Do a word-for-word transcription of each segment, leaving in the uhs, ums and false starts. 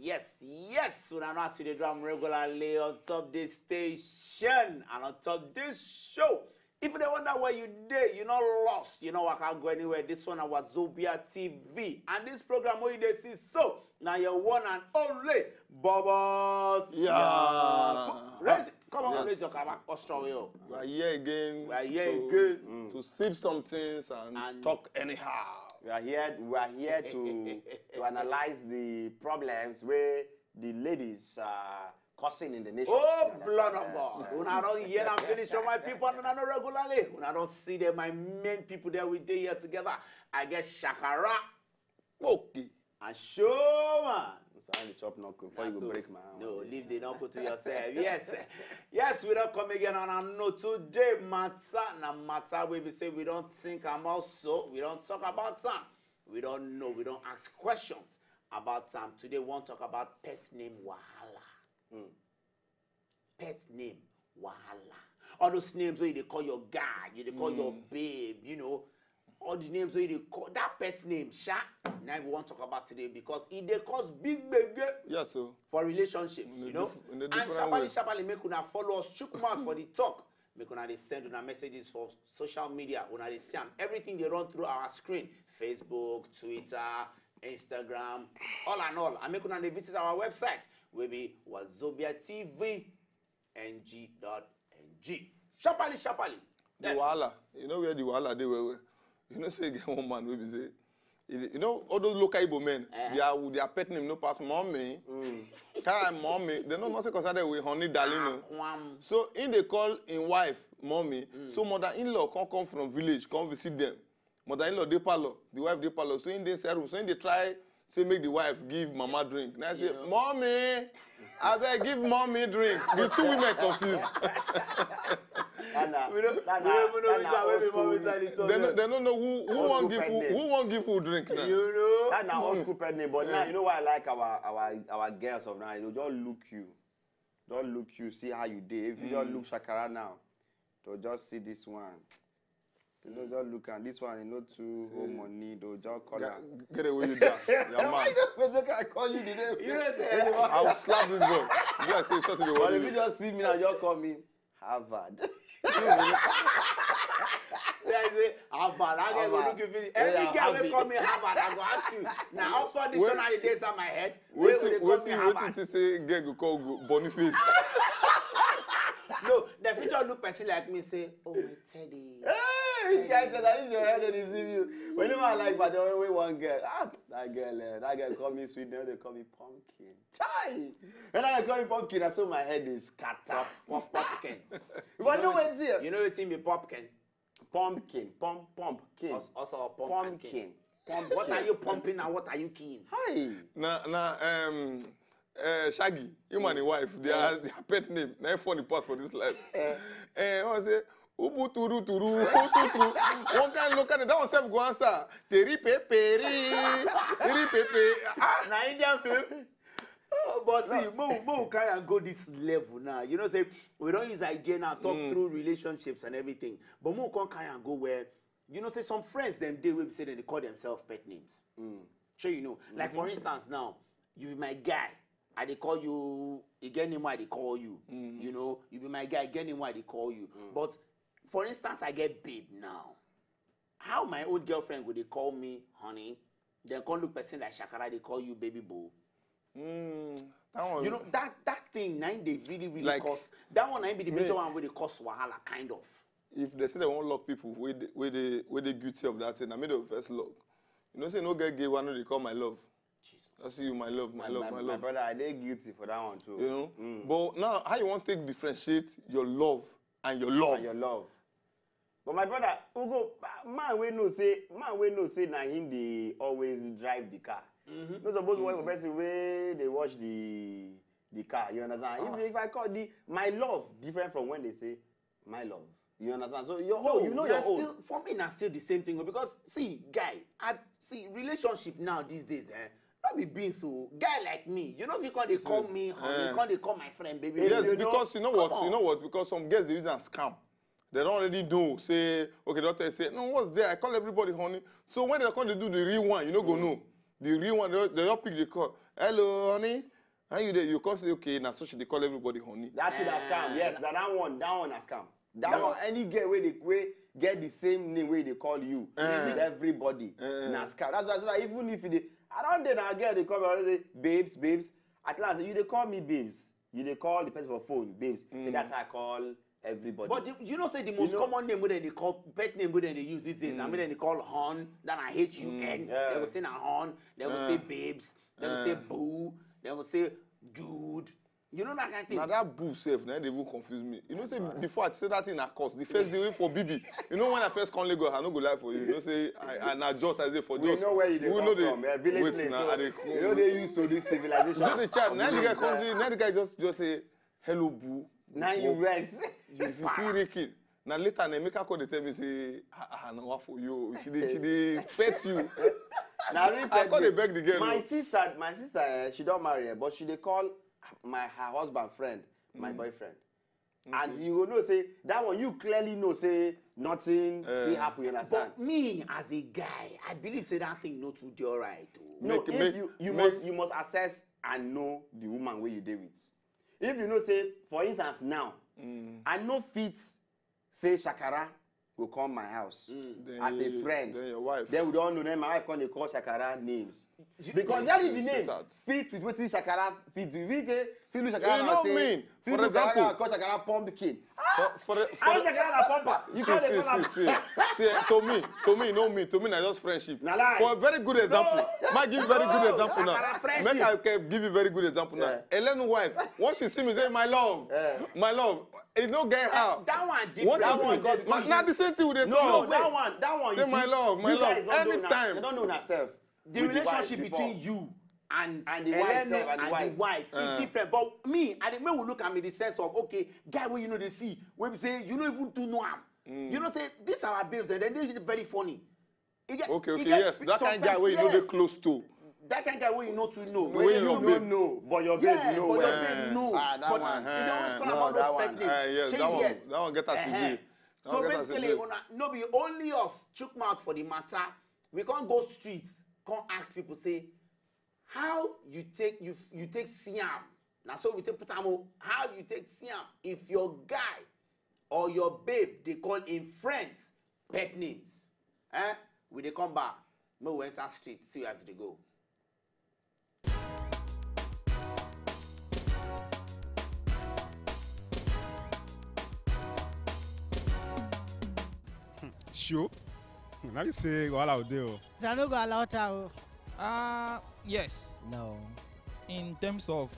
Yes, yes, una know as we dey do am regularly on top this station and on top this show. If you dey wonder where you dey, you no lost, you no waka go anywhere. This one na Wazobia T V, and this program wey you dey see so na your one and only Bobos. Yeah. Raise, come on, Yes. Raise your cover. What's wrong with you? We are here again. We are here to, again. to sip some things and, And- talk anyhow. We are here. We are here to to analyze the problems where the ladies are causing in the nation. Oh, You blood understand? of God. Una don hear am finish, oh, my people, and una know regularly. Una don see them, my main people there, we dey here together. I get Shakara Okay. and Showman. So I need to chop knuckle before you So, go break my hand. No, leave the knuckle to yourself. Yes. Yes, we don come again and I know today matter na matter wey be say we don think am also. We don talk about am. We don know. We don ask questions about am. Today we wan talk about pet name wahala. Pet name wahala. All those names wey you dey call your guy, you dey call your babe, you know, all the names wey you dey call that pet name, sha. Na we wan talk about today because e dey cause big gbege Yes, so for relationships, a you know. diff- in a And different sharply, way. sharply, make una follow us, chook mouth for the talk. Make una dey send una messages for social media. Una dey see am. Everything dey run through our screen: Facebook, Twitter, Instagram, all and all. And make una dey visit our website wey be Wazobia T V N G dot N G. Sharply, sharply. The wahala. You know where the wahala dey well well. You know say e get one man wey be say, you you know all those local Igbo men, Eh. their their pet name no pass mommy. Time mommy, they no nothing concern them with honey darling. No. Kwam. So in dey call in wife mommy. So mother-in-law come come from village come visit them. Mother-in-law dey parlor, the wife dey parlor. So in dey inside room, so in dey try say make the wife give mama drink. Now I say, Yeah. Mommy, I beg give mommy drink. The two women confused. That na- We don't, that we na- don't even know that which na one wey old be school- mommy and the They no, they no know who who Old wan school give pet who name. who wan give who drink now. You know? That na old school pet name, but now you know why I like our our our girls of now. They just look you, just look you, see how you dey. If you just look Shakara now, they'll just see this one. They no just look and this one, you know, too home money. They'll just call Get, am. get away with that. You're mad. Wait, they can call you the name. You know say Anyone- I will slap this boy. If I say something, But if the you just see me now, just call me Harvard. Say I say Harvard. I get go Harvard. look you finish. Any Yeah, girl wey Harvard. Call me Harvard, I go ask you. Now, how far this Wait. one I dey inside my head? Wey go dey Waiting, call me waiting, Harvard? Waiting to say girl go call go Boniface. No, the future look person like me say, oh my teddy. Hey, which guy tell that is your head that deceive you? Whenever I like, but the only one girl, ah, that girl, eh, that girl call me sweet. Now they call me pumpkin. Chai! When I call me pumpkin, I saw my head is scatter. Pop, pop, pumpkin. But no wait here. You know wetin be pumpkin? Pumpkin, pump, pumpkin. Also, also a pump and king. Pumpkin. Pumpkin. What are you pumping and what are you keying? Hi. Na na um uh, Shaggy, him and his wife, their their pet name. Na him funny pass for this life. Eh, I say, ubu turu turu, ubu turu. One kind look at it, that one self go answer. Teri pe peri, teri pe pe. Ah, Na Indian film. Oh, but see, mo mo carry and go this level now. You know, say we don't use idea now talk through relationships and everything. But mo can carry and go where you know say some friends them dey wey be say dem dey call themselves pet names. Sure, you know. Like for instance now, you be my guy. I dey call you again name I dey call you. You know, you be my guy again name I dey call you. But for instance, I get babe now. How my old girlfriend go dey call me honey? Then come look person like Shakara dey call you baby boo. mm, that one. You know that that thing na im dey really really Like, cause that one na im be the me- major one wey dey cause wahala kind of. If they say they won't lock people, where they, where they, where they guilty of that thing, I made the first lock. You know, say no get gay one, no they call my love. I see you, my love, my My, love, my, my my love. brother, I dey guilty for that one too. You know, but now how you want to take differentiate your love and your love? And your love. But my brother, Ugo, man we know say, man we know say na him dey always drive the car. No suppose worry for person wey dey watch the the car. You understand? If, if I call the my love different from when they say my love. You understand? So your own, you know na your own. Still, for me, na still the same thing o, because see, guy, I see relationship now these days, eh? Not be beans o. Guy like me, you know, if you can't they call me, honey, eh. You can't they call my friend, baby. Yes, You know? Because you know Come what, on. You know what, because some girls they use and scam. They don't already know. Say, okay, doctor say, no, what's there? I call everybody honey. So when they come, they do the real one. You know, go no. The real one, they, they all pick the call. "Hello, honey." And you dey, you come say, "Okay, now so she dey call everybody honey." That's it, that's scam. Yes, that, that one, that one na scam. That one, any girl wey dey, wey get the same name wey dey call you with everybody, na scam. That's why, that's why even if you dey, I don dey na girl dey call me, I say, "Babes, babes." At last, you dey call me babes. You dey call the person for phone, babes. So that's how I call everybody. But you, you know say the most common name wey dem dey call, pet name wey dem dey use these days, I mean, dem dey call Hon, then I H U N. They go say na Hon, they go say babes, they go say boo, they go say dude. You know that kind of thing. Now that boo self, now they will confuse me. You know say before I say that thing na curse. The first day wey for B B. You know when I first come Lagos, I no go lie for you. You know say I, I na just as dey for we just. We know where you dey come from. Eh, village place. So I dey come. You know they used to this civilization. Just the chat. Now the guy come say, now the guy just, just say, "Hello, boo." Now you vex. If you see Ricky, now later, na Emeka come dey tell me say, "Ah, ah, na wa for you." She dey, she dey pet you. Now I come dey beg the girl. My sister, my sister, eh, she don marry, eh, but she dey call my, her husband friend, my boyfriend. And you go know say that one, you clearly know say nothing fit happen. You understand? But me as a guy, I believe say that thing no too dey alright o. No, if you, you must, you must assess and know the woman wey you dey with. If you know say, for instance now, I no fit say Shakara go come my house as a friend. Then your wife. Then we don know, then my wife come dey call Shakara names. Because that is the name fit with wetin Shakara fit do. If he dey fit look Shakara and say, fit look Shakara and call Shakara pumpkin. For, for, for, how Shakara na pumper? You can't see, see, see, see, to me, to me, no me, to me, na just friendship. Na lie. For a very good example, ma give very good example now. Make I give you very good example now. Elenu wife, once she see me, say, "My love, my love." E no get how. That one different. That one got, na the same thing we dey talk. No, that one, that one. Say, "My love, my love." Anytime. They don't know herself. The relationship between you and, and the wife, and the wife is different. But me, I dey, make we look am in the sense of, okay, guy wey you no dey see, wey be say you no even too know am. You know say this our babes, and then they very funny. Okay, okay, yes. That kind of guy wey you no dey close to. That kind of guy wey you no too know. Wey you no know, but your babe know well. Ah, that one. They always call about those pet names. Yes, that one, that one get as e be. So basically, no be only us chook mouth for the matter. We can't go street, can't ask people say, how you take, you, you take see am. Na so we take put am o. How you take see am if your guy or your babe dey call im friends pet names? Eh? We dey come back. Make we enter street, see as e dey go. Show. Now you say wahala o dey o. I no go allow her o. Uh, yes. No. In terms of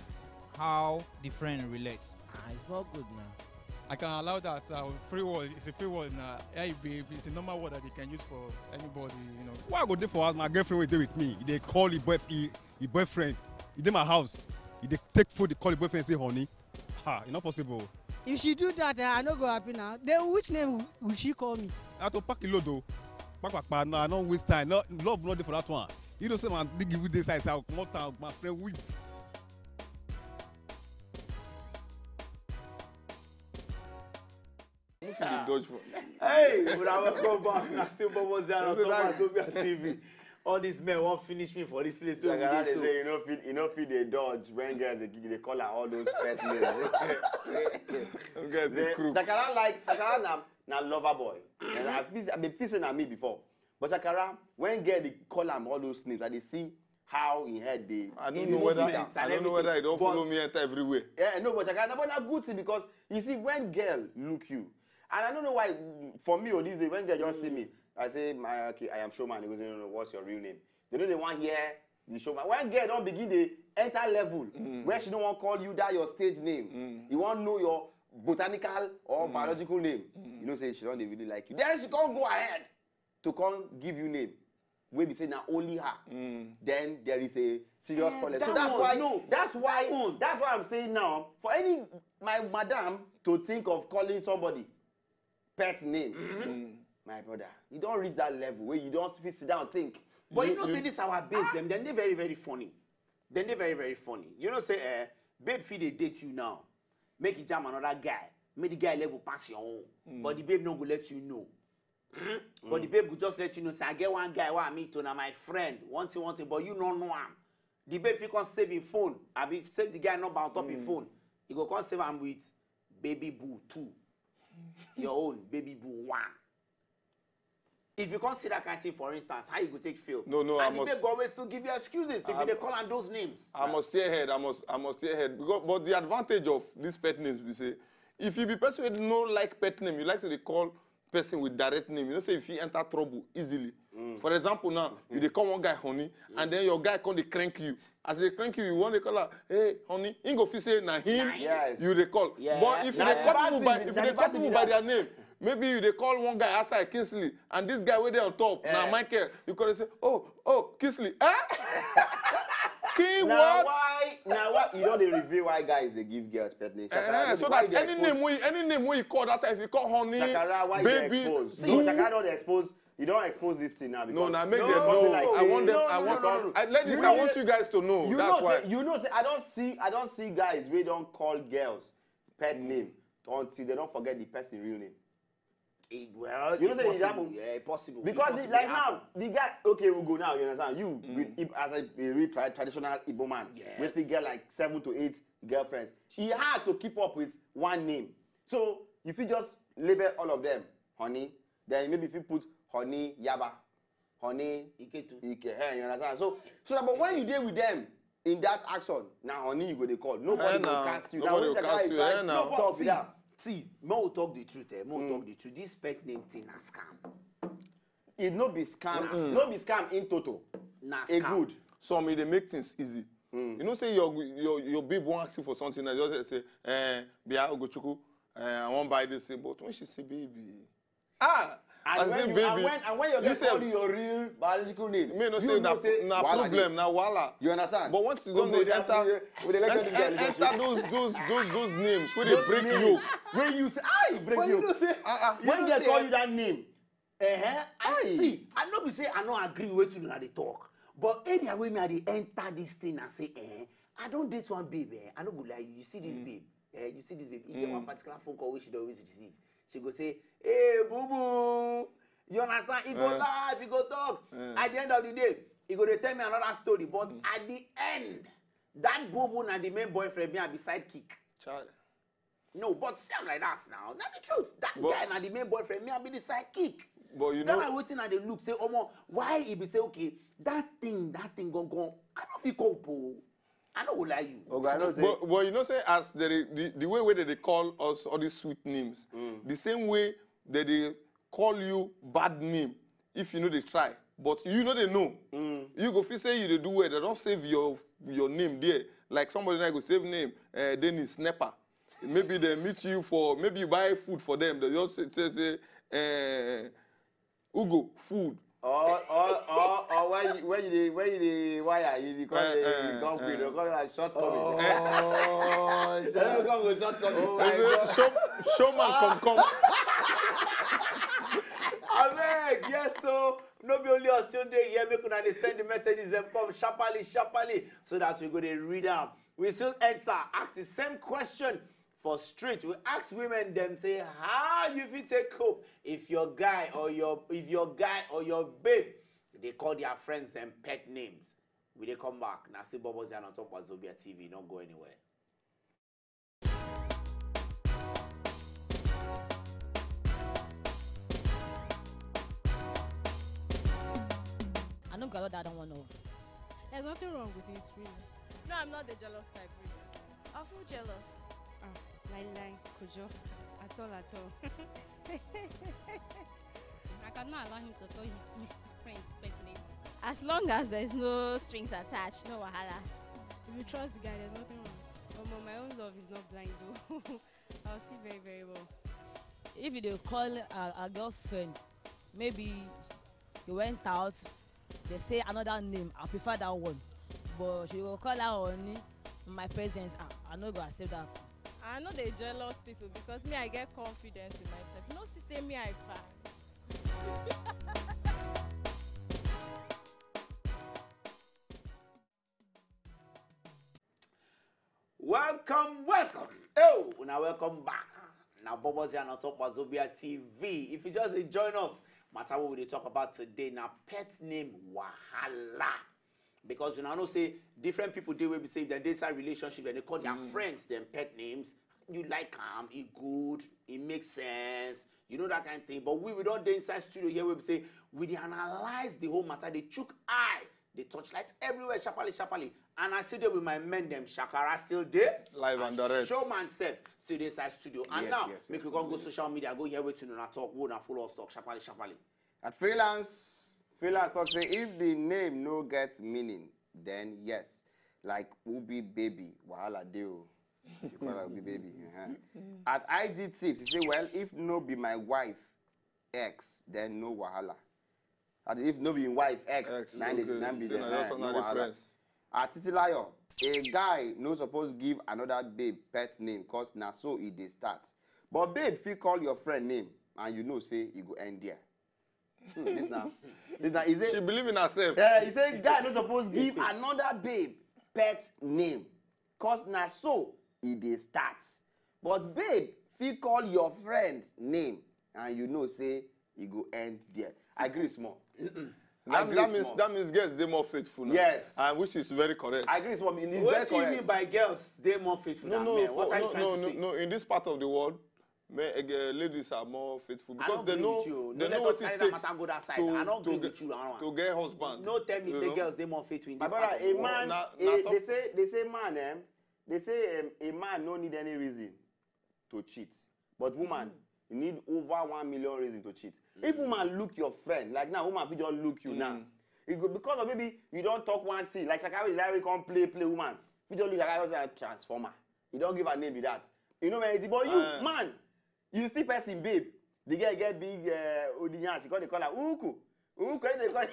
how the friend relates. Ah, it's not good now. I can allow that. Uh, free world. It's a free world now. Hey, babe. It's a normal word that you can use for anybody, you know. Why I go dey for house? My girlfriend wey dey with me. They call the boy, he, the boyfriend. He dey my house. He dey take phone, they call the boyfriend, say, "Honey." Ha, e no possible. If she do that, eh, I no go happy now. Then which name will she call me? I to pack a load o. Pack, pack, pack. No, I no waste time. No, love no dey for that one. You know say man, big give you this side, say I comot town, my friend weak. You fit dey dodge for. Hey, una welcome back. Na still Bobo Zero on top of Zobia T V. All these men won't finish me for this place. Like I dey say, you know, fit, you know, fit dey dodge when girls dey, dey call her all those pet names. Them girls dey crook. Shakara like, Shakara na, na lover boy. And I feel, I been feel say na me before. But Shakara, when girl dey call am all those names, I dey see how him head dey. I don't know whether, I don't know whether e don follow me enter everywhere. Yeah, no, but Shakara, but na good thing because you see when girl look you, and I don't know why, for me, or this day when girl just see me, I say, "My, okay, I am Showman." He goes, "No, no, no, what's your real name?" They know they want hear the Showman. When girl don begin dey enter level where she no wan call you that your stage name, you wan know your botanical or biological name. You know say she don dey really like you. Then she come go ahead to come give you name wey be say na only her, then there is a serious problem. So that's why, that's why, that's why I'm saying now, for any, my madam to think of calling somebody pet name, my brother, you don reach that level where you don fit sit down think. But you know say this our babes dem, dem dey very, very funny. Dem dey very, very funny. You know say, eh, babe fit dey date you now, make e jam another guy, make the guy level pass your own, but the babe no go let you know. Hmm? But the babe go just let you know, say, "I get one guy wey I meet, oh, na my friend, one thing, one thing," but you no know am. The babe fit come save him phone, abi save the guy number on top him phone. He go come save am with baby boo two. Your own baby boo one. If you come see that kind thing, for instance, how you go take feel? No, no, I And the must- babe go always still give you excuses if you dey call am those names. I must hear head. I must, I must hear head. Because, but the advantage of these pet names, we say, if you be person who no like pet name, you like to dey call person with direct name. You know, say if you enter trouble easily. For example, now you dey call one guy honey, and then your guy come dey crank you. As they crank you, you want to call her, "Hey, honey." He go feel say na him. Yes. You dey call. Yeah. But if you Na dey the call bad people by, thing, if na you the dey call bad thing people be by that. their name, maybe you dey call one guy outside Kingsley, and this guy wey dey on top na Eh. Michael. You call say, "Oh, oh, Kingsley, eh?" King Now what? Why? Now why? You know they reveal why guys they give girls pet names. Eh, so that any name we any name we call that time, if you call honey, Shakara, why you dey baby, expose? boo. No, Shakara don't expose. You don't expose this thing now. No, Because now make you them don't know. be like, I say, want them. no, I no, want. no, no. I, ladies, You I know want say- you guys to know. You That's know, why. say, you know, say, I don't see, I don't see guys we don't call girls pet name until they don't forget the person real name. It, well, You know it say it possible. Happen. Yeah, it possible. It Because the, possible, like it happen. Now, the guy, okay, we go now. You understand? You, with, if, as a, a real tra- traditional Igbo man, Yes. With he get like seven to eight girlfriends, he had to keep up with one name. So if you just label all of them, honey, then maybe if you put honey Yaba, honey Iketu. Ike, eh, you understand? So, so that, but when you deal with them in that action, now honey you go they call. Nobody Eh, will nah. Cast you. Nobody Now, will when cast the you, guy eh, try now. to talk See, that, see, mo will talk the truth, eh? Mo will talk the truth. This pet name thing na scam. It no be scam. No be scam in total. Na A scam. Good. Some, e dey make things easy. You know, say your your your babe wan ask you for something, and just say, "Eh, Bia Ogochukwu, eh, I wan buy this thing," but when she say, "Baby, ah," And as when say, you, "Baby," and when, and when your you girl say, call you your real biological name, me no you say know na say na wahala problem, dey. Na wahala. You understand? But once you don Ogo dey dey enter, happen, we dey like en- to do en- relationship. Enter those those those those names wey dey Those break names yoke. When you say, "Aye, break But you." You know say, Ah, ah. you When know girl say, call you that name, Uh-huh. I Aye. See, I no be say I no agree with wetin una dey talk, but area wey me I dey enter this thing and say, "Eh, I don date one babe, eh, I no go lie you, you see this babe, eh, you see this babe." E get one particular phone call wey she dey always receive. She go say, "Hey, boo boo." You understand? E go Eh. Laugh, e go talk. Eh. At the end of the day, e go dey tell me another story. But at the end, that boo boo na the main boyfriend, me I be sidekick. Child. No, but see am like that now. Na the truth. That But- guy na the main boyfriend, me I be the sidekick. But you That know, na wetin I dey look say, omo, why e be say, okay, that thing, that thing gone gone, I no fit cope o. I no go lie you. Oga, I know say but, but you know, say as the the, the way wey they dey call us all these sweet names, the same way they dey call you bad name if you no dey try, but you no dey know. You go feel say you dey do well. They don save your your name there. Like somebody now go save name, eh, Dennis Nepa. Maybe they meet you for, maybe you buy food for them. They just say say, say eh, Ugo food. Or or or or when you when you dey when you dey wire, you dey call Eh, the eh, come eh. Queen, you call it shortcoming. Oh, Everyone go shortcoming. Show, showman come come. Abeg, yes, so no be only us still dey here, make una dey send the messages dem come sharply, sharply, so that we go dey read am. We still enter, ask the same question for street. We ask women dem say, how you fit take cope if your guy or your if your guy or your babe dey call their friends dem pet names. We dey come back. Na still Bobo Zion on top of Zobia T V. No go anywhere. I no go allow that one. No. There's nothing wrong with it, really. No, I'm not the jealous type, really. I feel jealous. Ah, lie, lie, Kojo. At all, at all. I cannot allow him to call his friends pet names. As long as there's no strings attached, no wahala. If you trust the guy, there's nothing wrong. Omo, my own love is not blind, though. I'll see very, very well. If you dey call a, a girlfriend, maybe you went out, they say another name, I prefer that one. But you go call her honey in my presence, ah, I no go accept that. I know they jealous people because me, I get confidence in myself. You know, see, say me, I fine. Welcome, welcome. Oh, now welcome back. Now Bobo's here on top of Zobia T V. If you just dey join us, Matter what we dey talk about today na pet name wahala. Because you know say different people dey wey be say dem dey inside relationship and they call their friends dem pet names. You like am, e good, e make sense. You know that kind of thing. But we we don dey inside studio here wey be say we dey analyze the whole matter, dey chook eye, dey torchlight everywhere sharparly sharparly. And I still dey with my men dem, Shakara still dey. Live and direct. Showman sef still dey inside studio. And Yes, now yes, make yes, we come go yes. Social media go hear wetin una talk, wey una follow us talk sharparly sharparly. At freelance, freelance talk say if the name no get meaning, then yes, like Ubi baby, wahala dey o. You call her Ubi baby. Uh-huh. At I G tips, he say well, if no be my wife, ex, then no wahala. That is, if no be im wife, ex, Ex, na im dey- okay. na im be Say the na just uh, no ordinary wahala. Friends. At Titilayo, a guy no suppose give another babe pet name cause na so e dey start. But babe fit call your friend name and you know say e go end there. Hmm, this na, this na, he She say, believe in herself. eh, he say guy no suppose give another babe pet name cause na so e dey start. But babe fit call your friend name and you know say e go end there. I agree small. That, agree that means small. That means girls dey more faithful now. Yes. And which is very correct. I agree small. It is very Wetin you mean correct. By girls dey more faithful No, than no, men? for, What are you no, trying no, to no, say? No. In this part of the world, men, uh, ladies are more faithful I because don't they agree know with you. they No, know let us what it carry that takes matter go that side. to, I don't to agree get, with you, Aaron. To get husband. No tell me you say know? Girls dey more faithful in My this part brother, of the a world. man, Na- a, na they talk- say they say man, eh? They say um, a man no need any reason to cheat, but woman you need over one million reason to cheat. If woman look your friend, like now, woman fit just look you now. It go because of maybe you don talk one thing, like Shakari, like we come play play woman. Fit just look like a transformer. You don give her name be that. You know where it is, but you Uh. Man, you see person babe. The girl get big uh, odiyan, she call dey call her uku. Uku, they call,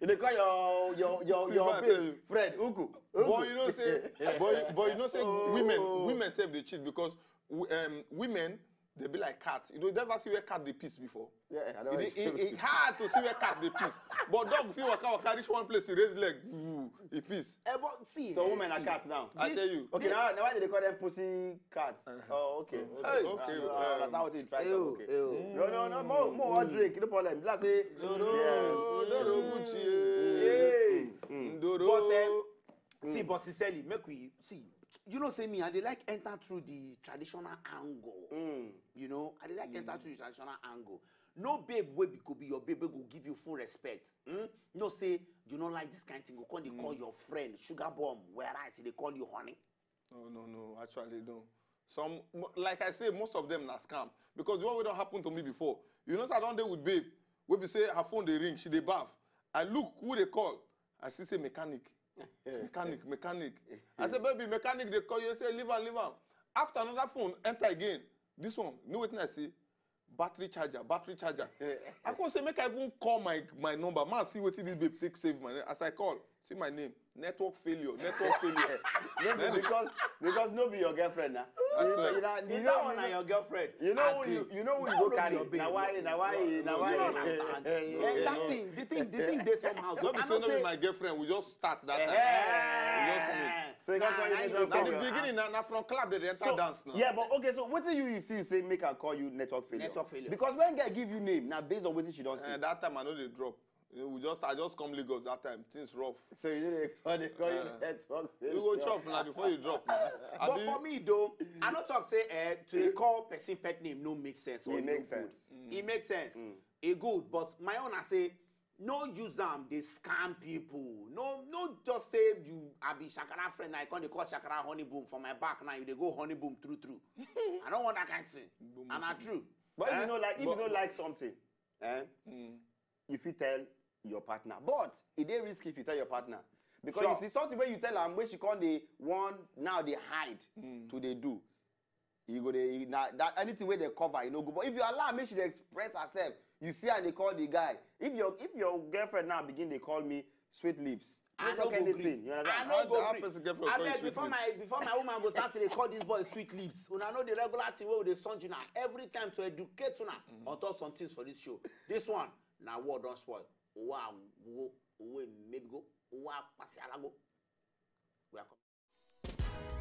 they call your your your See your what I tell babe you. friend uku. But you know say, but, but you know say women women sef dey cheat because w- um, women they be like cat. You know, you never see where cat dey piss before. Yeah, I know. It, it, it hard to see where cat dey piss. But dog fit waka waka reach one place, he raise leg, woo, he piss. Eh, but see, So eh, women are see. Cats now. I tell you. Okay, now now why they call them pussy cats? Oh, okay. Okay. Okay, Uh, uh, that's how they try to. Ew, Okay. ew. No, no, no. More, more drink. No problem. Let's say. Doro, Doro Gucci. Hey. Doro. But, eh, see, but sincerely, make we see. You know, say me, I dey like enter through the traditional angle. You know, I dey like enter through the traditional angle. No babe wey be go be your babe wey go give you full respect. Hmm? No say you no like this kind thing. Go come dey call your friend sugar bomb. Whereas they call you honey. No, no, no. Actually, no. Some, mo- like I say, most of them na scam because the one wey don happen to me before. You know, say I don dey with babe wey be say her phone dey ring, she dey baff. I look who dey call. I see say mechanic, mechanic, mechanic. I say, baby, mechanic dey call you. Say, leave am, leave am. After another phone enter again. This one, you know wetin I see? Battery charger, battery charger. I come say make I even call my my number. Man, see wetin this babe take save my name. As I call, see my name, network failure, network failure. No be because because no be your girlfriend na. I swear. You know, you If know, that one na your girlfriend. You know who agree. you you know who That you go one no be carry. Your babe. Na why na why na No, why. You understand? Eh, that thing, the thing, the thing dey somehow. No be I say know no be say my girlfriend. We just start that time. Eh. We just meet. So you can't call Nah, you nah, girlfriend. At the you beginning, na, na from club they dey enter So, dance now. Yeah, but okay, so what do you feel say make I call you network failure? Network failure. Because when girl give you name, now based on what she don't see. Eh, that time I know they drop. You know, we just I just come Lagos that time. Things rough. So you know they call, they call you Uh, network failure. You go chop now before you drop. Now. But Abi- for me though, I no talk say eh, to dey call person pet name no make sense. Or It e makes no good. Sense. E make sense. E good, but my own I say no use am dey scam people. No, no, just say you I be Shakara friend. I come dey call Shakara honey boom for my back now. You dey go honey boom true true. I don't want that kind of thing. And I true. But if Eh? you know like if you But- don't like something, eh, you fit tell your partner. But it dey risky if you tell your partner. Because Sure. you see something where you tell her where she can't they one now they hide to they do. You go they now that anything where they cover, you know go. But if you allow me, she dey express herself. You see and they call the guy. If your if your girlfriend now begin they call me sweet lips. I You no talk go anything. Gree. You understand? I no How- go how gree. person get friend I call you beg sweet before lips? my before my woman go start to dey call this boy sweet lips. Una know the regular thing wey we dey send una every time to educate una on top some things for this show. This one na world don spoil. Owa wo owe maybe go owa pasi alago. We are coming.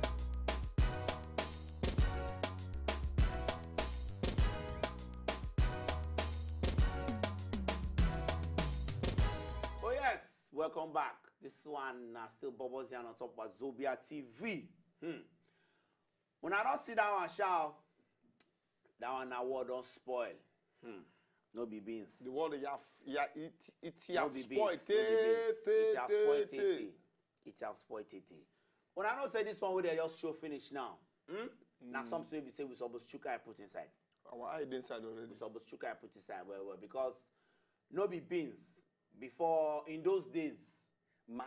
Welcome back. This one na still Bubbles Yarn on top of Zobia T V. Hmm. When I don't see that one, shout. That one na word don spoil. Hmm. No be beans. The world, you have, you have, it, it you No have be spoiled. beans. No be beans. It have spoiled Tey, tey, tete. It have spoiled tete. When I don't say this one wey dem just show finish now. Hmm? Na something wey be say we suppose chook eye put inside. Our eye dey inside already. We suppose chook eye put inside well well because no be beans. Before, in those days,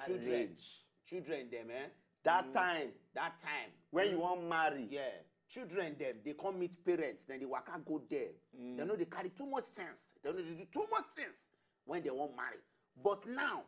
children, Marriage. Children dem, eh? That time That time, when you wan marry. Yeah, children dem dey come meet parents, then they waka go there. Dem no dey carry too much sense. Dem no dey do too much sense when dem wan marry. But now,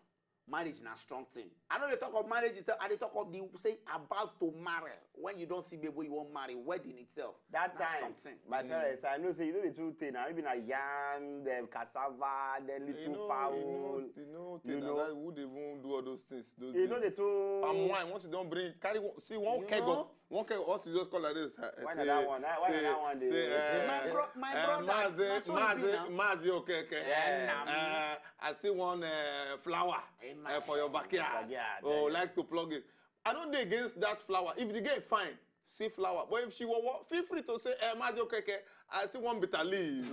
marriage na strong thing. I no dey talk of marriage itself. I dey talk of the say about to marry when you don see baby wey you wan marry, wedding itself. That Na time, strong thing. My parents, I know say you no dey too tey now. Maybe na yam, dem cassava, then You little know, fowl. you know, you know, you know. That would even do all those things. Those You days. know the two. Palm wine. Once you don't bring, carry one, see one You keg know? of one keg. Once you just call like this, uh, Why say, na that one? Why na say, that one dey- say, uh, My bro- my uh, brother, Mazi, na so e be Mazi, now. Mazi Okeke. Yeah. Uh, I see one uh, flower In uh, for your backyard. Backyard, Oh, yeah. Like to plug it. I don't dey against that flower. If the girl fine, see flower. But if she will, feel free to say, eh, Mazi Okeke, I see one bitter leaf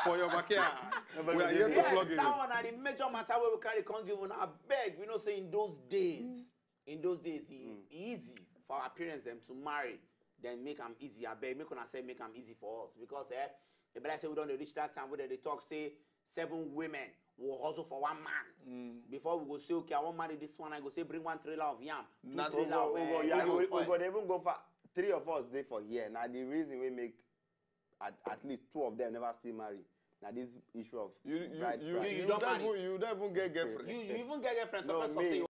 for your backyard. We are here to Yes, plug it. That one na the major matter wey we carry come give una. Abeg, we know say in those days, in those days, e e easy for our parents dem to marry, then make am easy. Abeg, make una say make am easy for us because eh, e be like say we don dey reach that time wey dem dey talk say seven women will hustle for one man. Before we go say, okay, I wan marry this one, I go say bring one trailer of yam, two Na- trailer of Ogo, eh, you are- yam we oil. go dey even go for three of us dey for here. Na the reason wey make at, at least two of them never still marry. Na this issue of You you bride you, price. you, You don't don't marry. even, you don't even get girlfriend. You you even get girlfriend. No, Talk like me, say you